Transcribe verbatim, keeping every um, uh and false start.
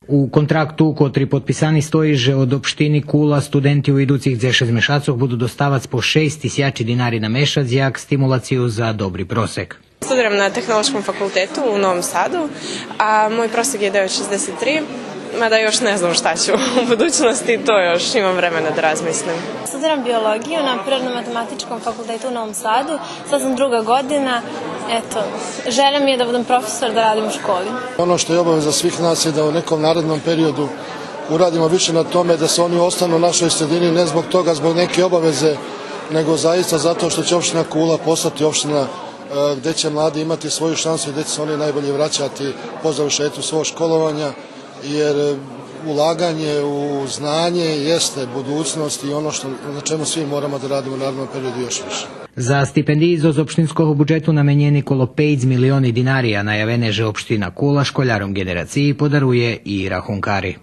У контракту котри подписани стої же од општини Кула студенти у идуцих дзешец мешацох буду доставац по шейсц тисячи динари на мешац як стимулацию за добри просек. Studiram na Tehnološkom fakultetu u Novom Sadu, a moj prosek je devet šezdeset tri, mada još ne znam šta ću u budućnosti, to još imam vremena da razmislim. Studiram biologiju na Prirodno-matematičkom fakultetu u Novom Sadu, sad sam druga godina, eto, želja mi je da budem profesor, da radim u školi. Ono što je obaveza svih nas je da u nekom narednom periodu uradimo više na tome da se oni ostanu u našoj sredini, ne zbog toga, zbog neke obaveze, nego zaista zato što će opština Kula postati opština, e, gde će mladi imati svoju šansu i gde će se oni najbolje vraćati po završetku svog školovanja, jer, e, ulaganje u znanje jeste budućnost i ono što, na čemu svi moramo da radimo u narednom periodu još više. За стипендиї зоз општинского буджету наменєни коло пейц милиони динари, а наявене же општина Кула школяром ґенерациї подарує и рахункари.